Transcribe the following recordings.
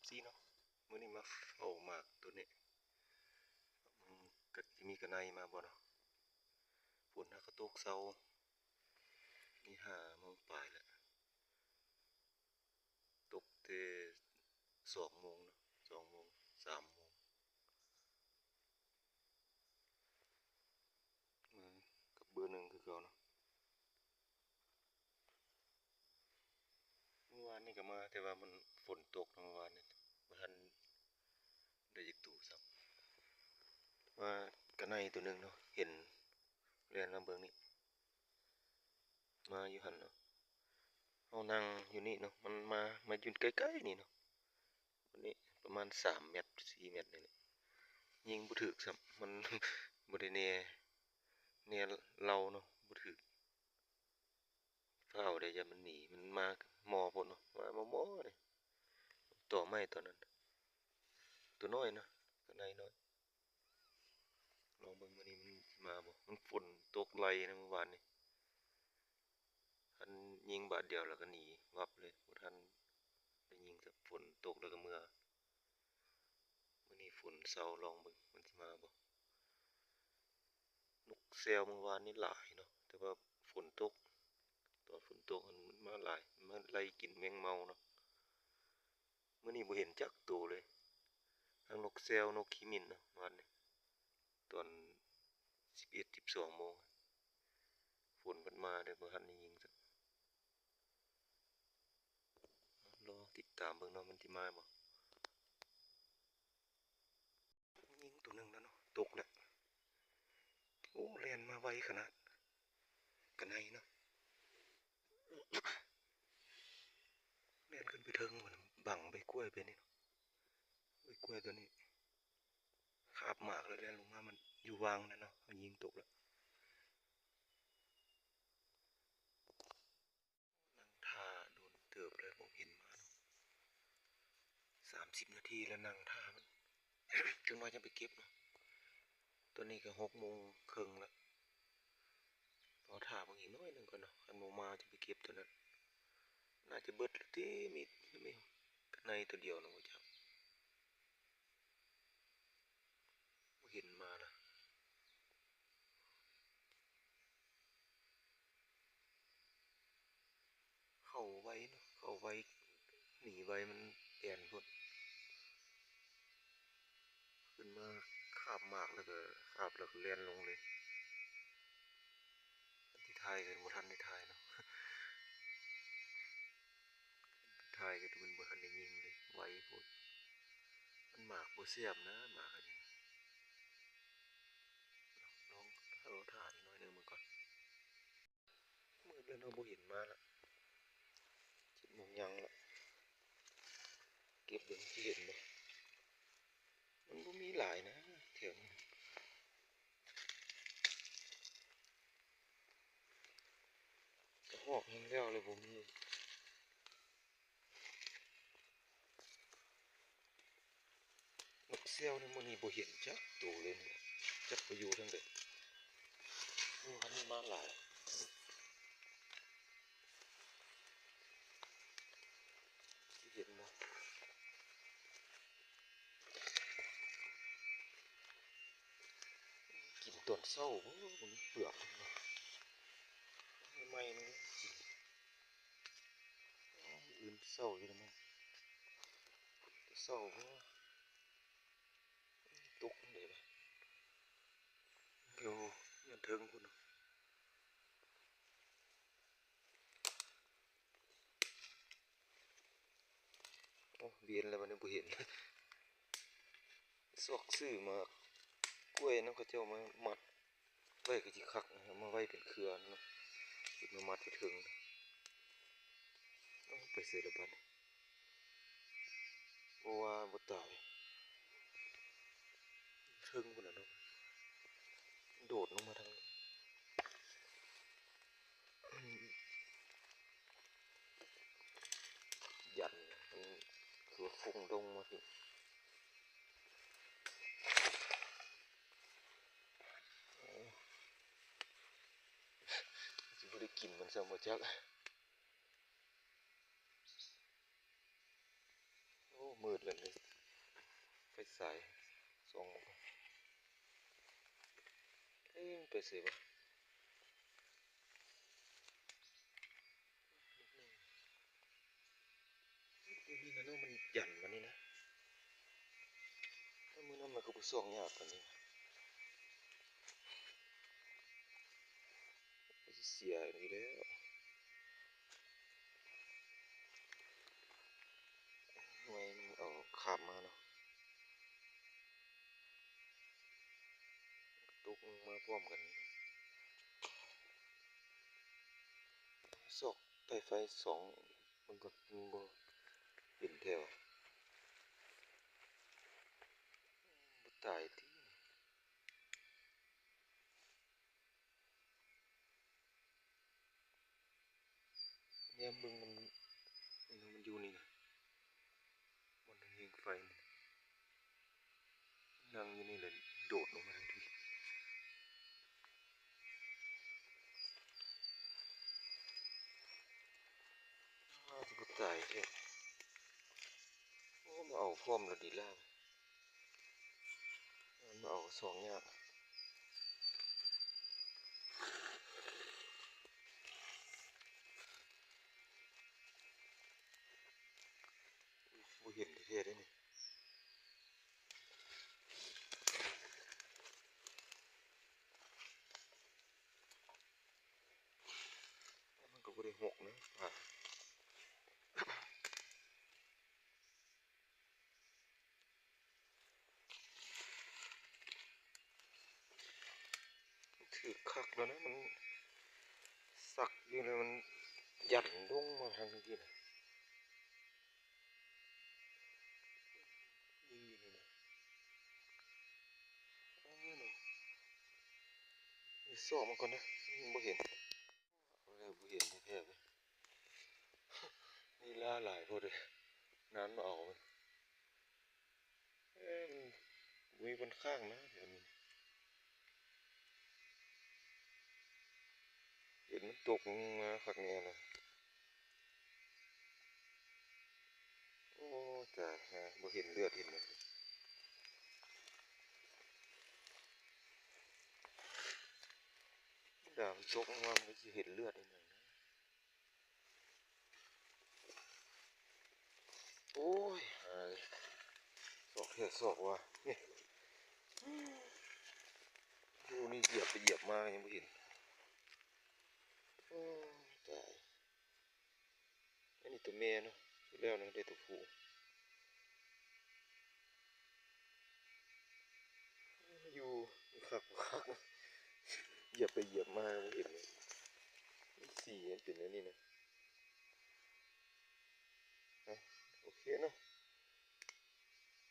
ຊີເນາະ ມື້ນີ້ມາເຝົ້າໝາກໂຕນີ້ ເບິ່ງກະຊິມີກະໄນມາບໍ່ເນາະ. ຝົນຫາກະຕົກເຊົາ ນີ້ຫ້າໂມງປາຍແລ້ວ ຕົກແຕ່ສອງໂມງເນາະ ສອງໂມງ ສາມໂມງ ເອີ ກັບເບີໜຶ່ງຄືເກົ່າເນາະ. ມື້ວານນີ້ກໍມາ ແຕ່ວ່າມັນຝົນຕົກເນາະ ມື້ວານນີ້ ບໍ່ທັນໄດ້ຈັກໂຕຊ້ຳ. ວ່າກະໄນໂຕໜຶ່ງເນາະ ເຫັນແລ່ນມາເບິ່ງນີ້ ມາຢູ່ຫັ້ນເນາະ. ເຮົານັ່ງຢູ່ນີ້ເນາະ ມັນມາ ມາຢູ່ໃກ້ໆນີ້ເນາະ ນີ້ປະມານສາມແມັດ ສີ່ແມັດນີ້ແຫຼະ ຍິງບໍ່ຖືກຊ້ຳ ມັນບໍ່ໄດ້ແນ່ ແນ່ເລົາເນາະ ບໍ່ຖືກ ຟ້າວໄດ້ ຢ້ານມັນໜີ ມັນມາໝໍ້ໂພດເນາະ ມາໝໍ້ໆນີ້ ຕໍໄມ້ຕອນນັ້ນ ໂຕນ້ອຍເນາະ ກະໄນນ້ອຍ. ລອງເບິ່ງມື້ນີ້ມັນຊິມາບໍ່ ມັນຝົນຕົກໄລ່ນະມື້ວານນີ້ ຄັນຍິງບາດດຽວແລ້ວກໍໜີວັບເລີຍ ບໍ່ທັນໄດ້ຍິງຊ້ຳ ຝົນຕົກແລ້ວກໍເມືອ. ມື້ນີ້ຝົນເຊົາ ລອງເບິ່ງມັນຊິມາບໍ່. ນົກແຊວມື້ວານນີ້ຫຼາຍເນາະ ແຕ່ວ່າຝົນຕົກ ຕອນຝົນຕົກຫັ້ນມັນມາຫຼາຍ ມາໄລ່ກິນແມງເມົາເນາະ. ມື້ນີ້ບໍ່ເຫັນຈັກໂຕເລີຍ ທັງນົກແຊວ ນົກຂີ້ໝິ່ນເນາະ ວານນີ້ ຕອນສິບເອັດ ສິບສອງໂມງ ຝົນເພິ່ນມາແຕ່ບໍ່ທັນໄດ້ຍິງຊ້ຳ. ລໍຕິດຕາມເບິ່ງເນາະ ມັນຊິມາບໍ່. ຍິງໂຕໜຶ່ງແລ້ວເນາະ ຕົກແລ້ວ. ໂອ້ ແລ່ນມາໄວຂະໜາດ ກະໄນເນາະ ແລ່ນຂຶ້ນໄປເທິງພຸ້ນ ບັງໃບກ້ວຍໄປນີ້ເນາະ. ໃບກ້ວຍໂຕນີ້ຄາບໝາກແລ້ວແລ່ນລົງມາ ມັນຢູ່ຫວ່າງນັ້ນເນາະ ເຮົາຍິງຕົກແລ້ວ. ນັ່ງຖ້າດົນເຕີບແລ້ວ ບໍ່ເຫັນມາເນາະ ສາມສິບນາທີແລ້ວນັ່ງຖ້າມັນ ຈັກໜ້ອຍຈັ່ງໄປເກັບເນາະ. ຕອນນີ້ກໍຫົກໂມງເຄິ່ງແລ້ວ ລໍຖ້າເບິ່ງອີກໜ້ອຍໜຶ່ງກ່ອນເນາະ ຄັນບໍ່ມາຈະໄປເກັບໂຕນັ້ນ. ໜ້າຈະເບິດແລ້ວຕິ ມີ ມີກະໄນໂຕດຽວນະ ບໍ່ຈັກ ບໍ່ເຫັນມານະ. ເຂົ້າໄວເນາະ ເຂົ້າໄວ ໜີໄວ ມັນແອ່ນໂພດ ຂຶ້ນມາຄາບໝາກແລ້ວກໍ ຄາບແລ້ວກໍແລ່ນລົງເລີຍ. ອັນທີ່ຖ່າຍກໍບໍ່ທັນໄດ້ຖ່າຍເນາະ ຖ່າຍກໍມັນບໍ່ທັນໄດ້ຍິງເລີຍ ໄວໂພດ. ມັນໝາກບໍ່ແຊບນະ ໝາກອັນນີ້. ລອງ ລໍຖ້າອີກໜ້ອຍໜຶ່ງເບິ່ງກ່ອນ. ມືດແລ້ວເນາະ ບໍ່ເຫັນມາລະ ເຈັດໂມງຍັງລະ. ເກັບເບິ່ງຊິເຫັນບໍ່ ມັນບໍ່ມີຫຼາຍນະແຖວນີ້ ກະຮອກແຮງແລ້ວເລີຍ ບໍ່ມີ. ນົກແຊວນີ້ມື້ນີ້ບໍ່ເຫັນຈັກໂຕເລີຍ ຈັກໄປຢູ່ທາງໃດ. ໂອ້ ຄັນນີ້ມາຫຼາຍ ຊິເຫັນບໍ່ ກິນຕອນເຊົ້າບໍ່ ມັນເປືອກມັນ ໃໝ່ໆ ມັນກິນ. ອື່ນເຊົ້າຢູ່ນະ ເຊົ້າບໍ່ ຕົກຈັ່ງໃດວະ ໂອ້ ຍອດເທິງພຸ້ນ. ໂອ້ ວຽນແລ້ວບັດນີ້ ບໍ່ເຫັນ ຊອກຊື້ໝາກກ້ວຍນຳເຂົາເຈົ້າມາມັດ ໄວ້ກໍຊິຄັກນະ ເອົາມາໄວ້ເປັນເຄືອນະ ເກັບມາມັດຢູ່ເທິງ. ເອົາໄປໃສລະບັດນີ້ ບໍ່ວ່າບໍ່ຕາຍ ເທິງພຸ້ນນະເນາະ ໂດດລົງມາທາງ ຢັນ ມັນຄືວ່າຟຸ້ງລົງມາພີ້ ໂອ້ ຊິບໍ່ໄດ້ກິນມັນຊ້ຳບໍ່ຈັກ. ໂອ້ ມືດແລ້ວເດ້ ໄຟສາຍສ່ອງ ເອີ ໄປໃສວະ? ນີ້ນະເນາະ ມັນຢັນມານີ້ນະ ແຕ່ມື້ນັ້ນມັນຄືບໍ່ສ່ອງຍາກປານນີ້ ມັນຊິເສຍອີກແລ້ວ ຫວຍມັນເອົາຂາມມາເນາະ ຕົກລົງມາພ້ອມກັນ ຊອກໃຕ້ໄຟສ່ອງ ມັນກໍ ມັນບໍ່ເຫັນແທ້ວະ ບໍ່ຕາຍຕິ. ແນມເບິ່ງມັນ ມັນຢູ່ນີ້ນະ ມັນເຮັງໄຟນີ້ ນັ່ງຢູ່ນີ້ແຫຼະ ໂດດລົງມາທັນທີ ອ້າວ ຄືບໍ່ຕາຍແທ້ ໂອ້ ມາເອົາພ້ອມລະດີລາ ມັນມາເອົາສອງຢ່າງ ບໍ່ເຫັນແທ້ໆເດ້ນີ້ ມັນກໍບໍ່ໄດ້ຫົກນະ ປາ ຖືກຄັກແລ້ວນະ ມັນສັກຢູ່ແລ້ວ ມັນຢັນລົງມາທາງນີ້ນະ ຍິງຢູ່ນີ້ນະ ເອົາເນາະ ນີ້ຊອກມັນກ່ອນນະ ຍັງບໍ່ເຫັນ. ໂອ້ຍ ບໍ່ເຫັນແທ້ໆເວີຍ ລີລາຫຼາຍໂພດເວີຍ ນານມາເອົາ ເອີ ບໍ່ມີຄົນຄ້າງນະແຖວນີ້ ເຫັນມັນຕົກລົງມາຄັກແນ່ລະ ໂອ້ ຕາຍ ບໍ່ເຫັນເລືອດເຫັນຫຍັງ ດາວມັນຕົກລົງມາ ມັນກໍຊິເຫັນເລືອດເຫັນຫຍັງນະ. ໂອ້ຍ ຫາຍ ຊອກແທ້ຊອກວ່າ ນີ້ ຢູ່ນີ້ ຢຽບໄປຢຽບມາກໍຍັງບໍ່ເຫັນ ໂອ້ຍ ຕາຍ. ອັນນີ້ຕົວແມ່ເນາະ ສຸດແລ້ວນະ ໄດ້ຕົວຜູ້ ຢູ່ຄັກບໍ່ຄັກ ຢຽບໄປຢຽບມາບໍ່ເຫັນເລີຍ ມັນສີມັນເປັນແນວນີ້ນະ ອ່ະ ໂອເຄເນາະ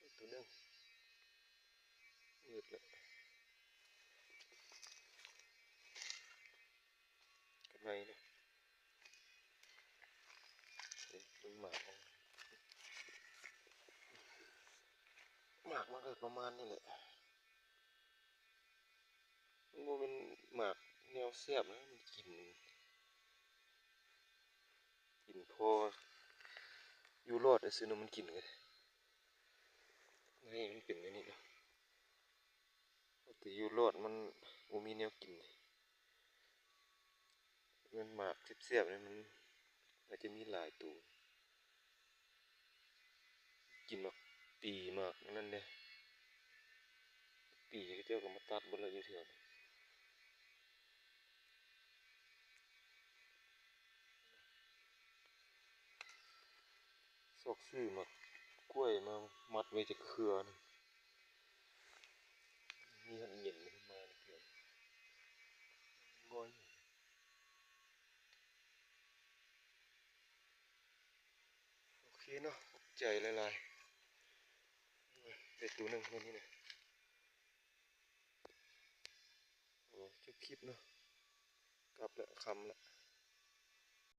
ອີກຕົວໜຶ່ງ ມືດລະ ກັບໃນເນາະ ເບິ່ງໝາກ ໝາກມັນກໍປະມານນີ້ແຫຼະ ມັນບໍ່ແມ່ນໝາກແນວແຊບນະ ມັນກິນ ກິນພໍຢູ່ລອດຊື່ໆເນາະ ມັນກິນກໍໄດ້ ໃນມັນເປັນແນວນີ້ເນາະ ແຕ່ຢູ່ລອດມັນບໍ່ມີແນວກິນ ມັນໝາກແຊບໆນີ້ ມັນອາດຈະມີຫຼາຍໂຕ ກິນໝາກປີໝາກອັນນັ້ນເດ້ ປີເຂົາເຈົ້າກໍມາຕັດເບິດແລ້ວຢູ່ແຖວນີ້ ຊອກຊື້ໝາກກ້ວຍມາມັດໄວ້ຈັກເຄືອໜຶ່ງ ມີຮອດເຫງັນຂຶ້ນມາເທື່ອ ງ່ອຍ. ໂອເຄເນາະ ຂອບໃຈຫຼາຍໆ ໄດ້ໂຕໜຶ່ງມື້ນີ້ນະ ໂອ້ ຈົບຄລິບເນາະ ກັບລະ ຄ່ຳລະ.